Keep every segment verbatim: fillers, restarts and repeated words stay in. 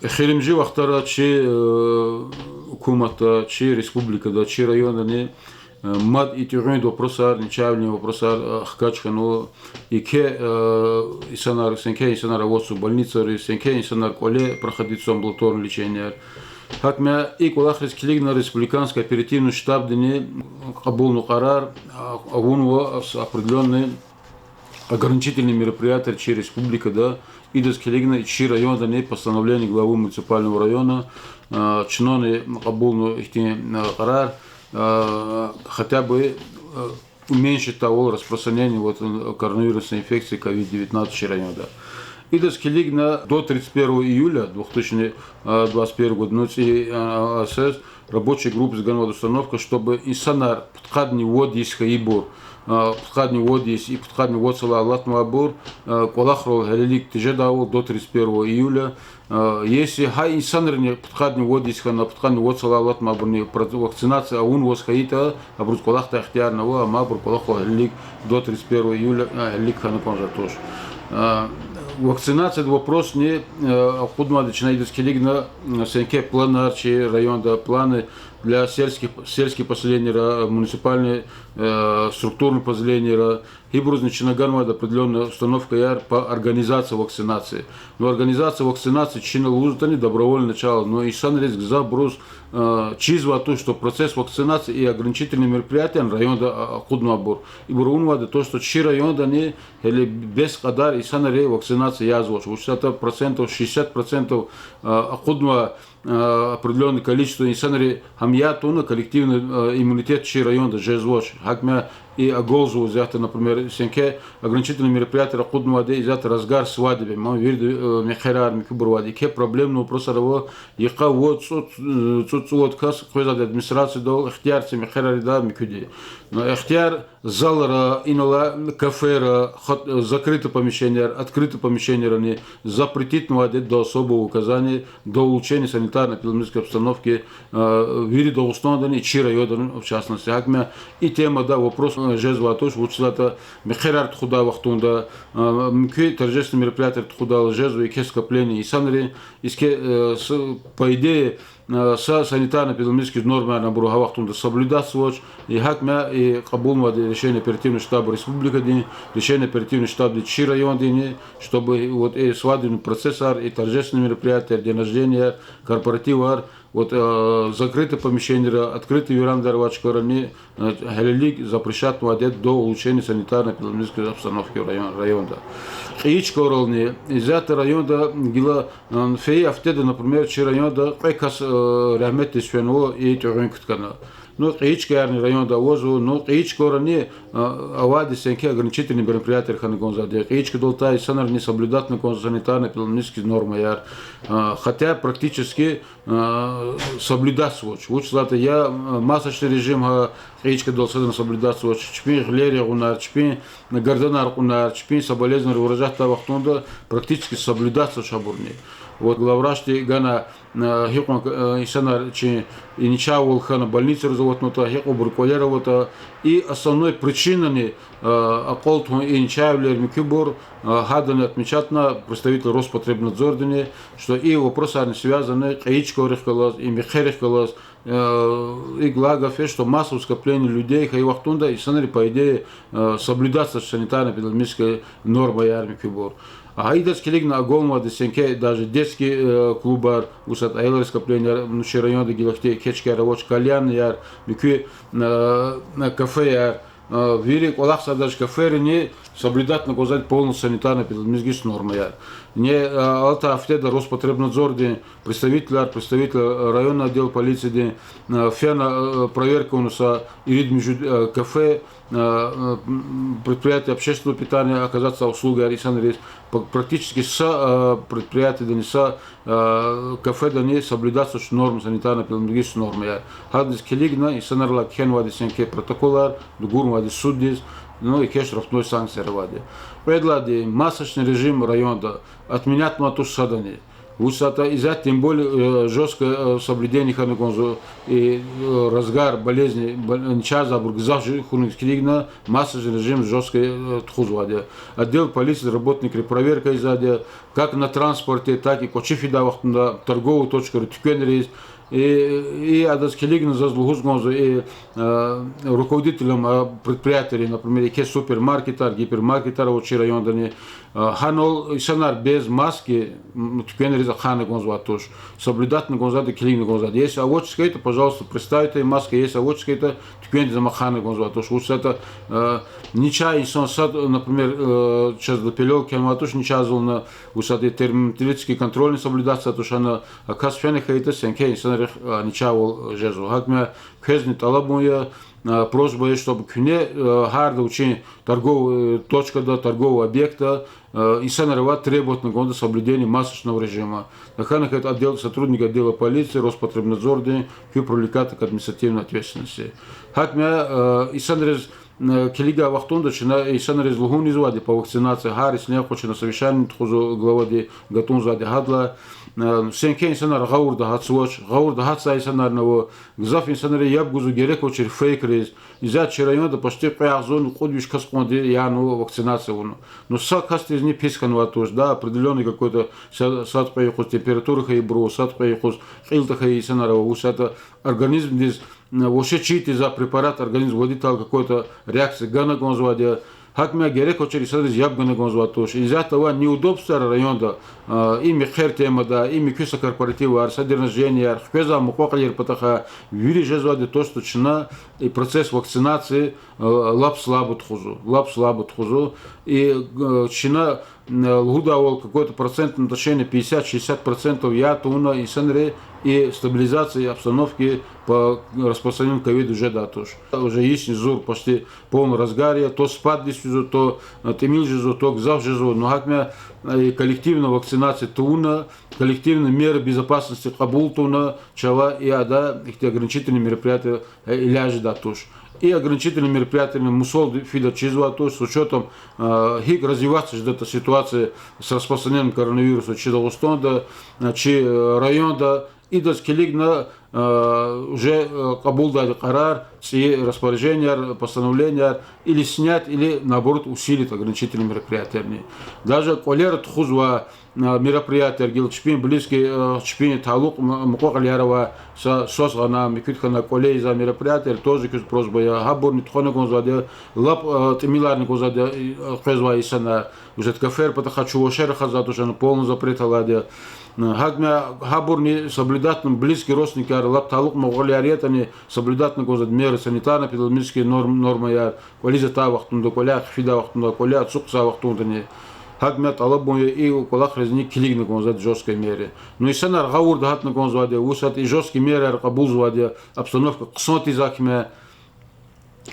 Эхиримжи вахтара чи гьукуматда, чи республикада, чи райондани мад и тӀегъуьнди вопросар, нечаевни вопросар хкаж хьанва. Еке инсанар, сенке инсанар аватзава больницайриз, сенке инсанар кӀвале проходитьзава амбулаторный леченияяр. ГьакӀ ма и кӀвалахриз килигна республиканский оперативный штабдини кьабулна къарар, авунва определённый ограничительный мероприятияр чи республикада, идаз килигна и чи райондани постановление главы муниципального района, чнани кьабулна ихьтин къарар, хотя бы уменьшить тавул распространение вот коронавирусной инфекции ковид девятнадцать чи районда. Идаз килигна до тридцать первого июля две тысячи двадцать первого года, ну, цӀи асес, рабочий группадиз ганвайди установка, чтобы инсанар пудкъадни вад йис хьайибур, пудкъадни вад йис и пудкъадни вад йисалай алатнавайбур кӀвалахрал гьелелиг тежедайвал до тридцать первого июля. Если гьа инсанрини пудкъадни вад йис хьана, пудкъадни вад йисалай алатнавайбурни вакцинация авунваз хьайитӀа, абуруз кӀвалахдай ихтияр ава, амма абур кӀвалахрал гьелелиг до тридцать первого июля гьелелиг хьана кӀанзавайди туш. Вакцинацияди вопросни акъуднавайди чна идаз килигна, сенке планар чи районда, планы для сельских, сельских поселенийра, муниципальный структурный поселенийра, гьибурузни чна ганвайди определённый установкаяр по организации вакцинации. Ну, организация вакцинации чна лугьузватӀани добровольное начало, ну, инсанриз, гзафбуруз чизвайди туш, что процесс вакцинации и ограничительный мероприятияяр районда акъуднавайбур. Ибур авунвайди то, что чи райондани гьеле бес кьадар инсанри вакцинация язвач. Вучиз лагьайтӀа процентов шестьдесят процентов акъуднавай определённое количество инсанри гьам я туна коллективный иммунитет чи районда жезвач. ГьакӀ ма и агалзава исятда, например, сенке ограничительный мероприятияр акъуднавайди исятда разгар свадьбы, ма вирида мехъерар муькуьбур авайди, еке проблемный вопросар ава, йикъа вад, цӀуд, цӀуд-цӀувад кас къвезвайди администрациядал, ихтияр це мехъерар ийидай муькуьди. Но ихтияр залра, инал алай кафера, закрытый помещенияр, открытый помещенийрани запретитьнавайди до особого указания, до улучшения санитарно-эпидемиологической обстановки вири Дагъустандани, чи райондани в частности. ГьакӀ ма и темада вопрос жезвайди туш, вучиз лагьайтӀа мехъерар тухудай вахтунда, муькуь торжественный мероприятияр тухудайла жезва еке скопление инсанрин, иске, по идее, са санитарно-эпидемиологический нормаярни абуру гьа вахтунда соблюдатьзавач, и гьакӀ ма и кьабулнавайди решение оперативный штаб республикадин, решение оперативный штабдин чи райондини, чтобы вот и свадебный процессар, и торжественный мероприятияр, день рожденияяр, корпоративар, вот закрытый помещенийра, открытый верандадар авай чкайрани гьелелиг запрещатьнавайди до улучшения санитарно-эпидемиологической обстановки в район, районда. Кьейи чкайрални, исятда районда гила фейи гьафтеда, например, чи районда кьве кас рагьметдиз фенва и тӀегъуьн куткана. Ну, кьейи чкаярни районда авазва, ну, кьейи чкайрани авайди сенке ограничительный мероприятияр хьана кӀанзавайди. Кьейи чкадал атай инсанрини соблюдатьна кӀанзава санитарно-эпидемиологический нормаяр. Хотя практически соблюдатьзавач. Вучиз лагьайтӀа я масочный режим гьа кьейи чкадал садани соблюдатьзавач, чпин гъилер ягъунар, чпин гарданар кьунар, чпин соболезнование выражатьдай вахтунда практически соблюдатьзавач гьабурни. Вот главврачди гана гьикьван инсанар чи и нечаевал хьана больницайриз аватнатӀа, гьикьванбур кӀвалера аватӀа, и основной причинани акьалтун и нечаевилер муькуьбур, гьадани отмечатьна представитель Роспотребнадзордини, что и вопросарни связаны кьейи чкайрихъ галаз, и мехъерихъ галаз, и главное, что массовое скопление людей хьайи вахтунда инсанри, по идее, соблюдатьзавач санитарно-эпидемиологический нормаяр муькуьбур. Гьа идаз килигна агалнавайди сенке даже детский клубар, вусат аялрин скопленияр, ну, чи районда гила ихьтин кечкаяр авач, кальянныяр, муькуь кафеяр, вири кӀвалахзавай даже кафейрини соблюдатьна кӀанзавайди полностью санитарно-эпидемиологический нормаяр. Не алатай гьафтеда Роспотребнадзордин представителар, представитель районного отдела полициядин фена, проверка авуна са ирид-муьжуьд кафе, предприятие общественного питания, оказатьзавай услугаяр инсанриз, практически са предприятиедани, са кафедани соблюдатьзавач норма, санитарно-эпидемиологический нормаяр. Гьадаз килигна инсанрилай кхьенвайди сенке протоколар, дугурнавайди суддиз, ну, еке штрафной санкцияр авайди. Кьвед лагьайди, масочный режим районда отменятьнавайди туш садани. Вучиз лагьайтӀа исятда тем более жёсткое соблюдение хьана кӀанзава, и разгар болезни, начагъзавайбур гзаф жи хьуниз килигна, масочный режим жёсткое тухузвайди я. Отдел полиции работникри проверка ийизвайди я, как на транспорте, так и кӀвачи фидай вахтунда, торговый точкайра, туьквенриз. И, и адаз килигна заз лугьуз кӀанзава и руководителам предприятиерин, например, еке супермаркетар, гипермаркетар ава чи райондани, гьанал инсанар без маски туьквенриз ахъайна кӀанзавайди туш. Соблюдатьна кӀанзавайди, килигна кӀанзавайди. Если авачиз хьайитӀа, пожалуйста, представьте маски, если авачиз хьайитӀа, туьквендиз ам ахъайна кӀанзавайди туш. Вучиз лагьайтӀа ниче инсан сад, например, чаз пелел кхьенвайди туш, ниче зулна, вучиз лагьайтӀа термометрический контрольни соблюдатьзавайди туш, ана а кас фена хьайитӀа, сенкӀе инсанрихъ ничевал жезва. ГьакӀ квезни тӀалабун я, просьба я, чтоб куьне гьарда вичин торговый точкада, торговый объектда инсанривай требоватьна кӀанда соблюдение масочного режима. Тахьана хьайитӀа отдел, сотрудник отдела полиции, Роспотребнадзордин куьн привлекать к административной ответственности. ГьакӀ инсанриз килигай вахтунда чна инсанриз лугьун ийизвайди по вакцинации, гьар йисалай къачуна совещание тухузва главади, гатӀунзавайди гьадалай. СенкӀе инсанар гъавурда гьатзавач, гъавурда гьатзавай инсанарни ава, гзаф инсанри яб гузва герек авачир фейкриз. Исятда чи районда почти кьве агъзурни кьуд виш кас кьванди янава вакцинация авуна. Ну, са касдизни пис хьанвайди туш, да, определённый какой-то са-, сад кьве юкъуз температура хьайибур ава, сад кьве юкъуз кьил тахьай инсанар ава, вучиз лагьайтӀа организмдиз вообще чир тийизвай препарат организм вадитал какой-то реакция гана кӀанзавайди я. ГьакӀ герек авачир инсанриз яб гана кӀанзавайди туш. Исятда авай неудобствояр районда, и мехъер темада, и муькуь са корпоративар, са день рожденияяр, хквезвай мукьва-кьилийрин патахъай, вири жезвайди я то, что чна и процесс вакцинации лап слабо тухузва, лап слабо тухузва. И чна лугьудайвал, какой-то процентное отношение, пятьдесят-шестьдесят процентов я тавуна инсанри, и стабилизация обстановки по распространению ковида жедай туш. Уже йисни зур почти полный разгар я, то спад йис физва, то тӀимил жезва, то гзаф жезва. Ну, гьакӀ и коллективная вакцинация тавуна, коллективные меры безопасности кьабул тавуна, чавай и ада ихьтин ограничительный мероприятия иляж жедай туш. И ограничительный мероприятияни мусалди фида чизвай туш, с учётом гьикӀ развиваться жедатӀа ситуация с распространением коронавируса чи Дагъустанда, чи районда, идаз килигна уже кьабулдайди къарар, цӀийи распоряженияр, постановленияр, или снять, или, наоборот, усилить ограничительный мероприятиярни. Даже кӀвалера тухузвай мероприятияр, гила чпин близкий, чпин талукь, мукьва-кьилияр авай, са свас гъана, муькуьд хьана кӀвале ийизвай мероприятияр, тоже куьз просьба я, гьабурни тухвана кӀанзавайди я, лап тӀимиларни кӀанзавайди я, къвезвай инсанар. Уже кафейрин патахъай чун вообще рахазвайди туш, ана полный запрет алайди я. ГьакӀ гьабурни соблюдатьна, близкий родственникар, лап талукь мукьва-кьилияр ятӀани, соблюдатьна кӀанзавайди меры, санитарно-эпидемиологический норм-, нормаяр, кӀвализ атай вахтунда, кӀваляй хъфидай вахтунда, кӀваляй ацукьзавай вахтундани. ГьакӀ тӀалабун я и кӀвалахризни килигна кӀанзавайди жёсткие меры. Ну, инсанар гъавурда гьатна кӀанзавайди я, вучиз лагьайтӀа и жёсткие мераяр кьабулзавайди я, обстановка хъсан тийиз хьи,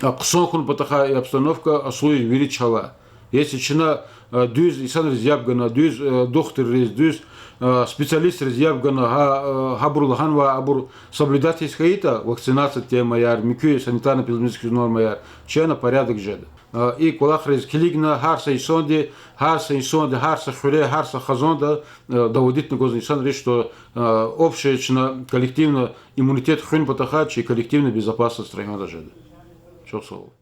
хъсан хьун патахъай и обстановка аслу я вири чалай. Если чна дуьз инсанриз яб гана, дуьз духтурриз, дуьз специалистриз яб гана, гьа-, гьабуру лагьанвай абур соблюдать ийиз хьайитӀа, вакцинация темаяр, муькуь санитарно-эпидемиологический нормаяр, чи ана порядок жеда. И кӀвалахриз килигна гьар са инсанди, гьар са инсанди, гьар са хуьре, гьар са хизанда доводитьна кӀанзава инсанриз, что общий чна коллективный иммунитет хуьн патахъай чи коллективная безопасность районда жеда. Чухсагъул.